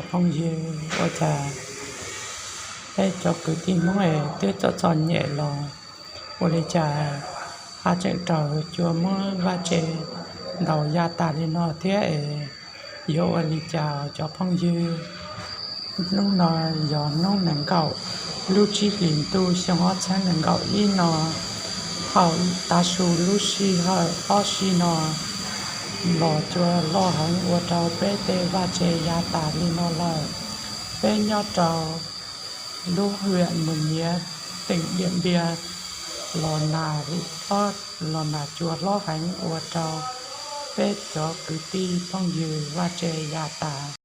Phooj ywg, ua cas peb cov kwv tij Hmoob es twb txom txom nyem los ua li cas ha tseem raug cua muab vaj tse ntaus ya tas li no thiab es yuav ua li cas cov phooj ywg? Hnub no yog hnub nees nkaum lub tsib hlis ntuj xyoo ob txhiab nees nkaum ib no, thaum tav su lub sij hawm ob sij no los cua loj heev ua rau peb tej vaj tse ya tas li no lawm. Peb nyob rau lub huyện Mường Nhé, tỉnh Điện Biên, los nag, los nag cua hlob heev ua rau peb cov kwv tij phooj ywg vaj tse ya tas.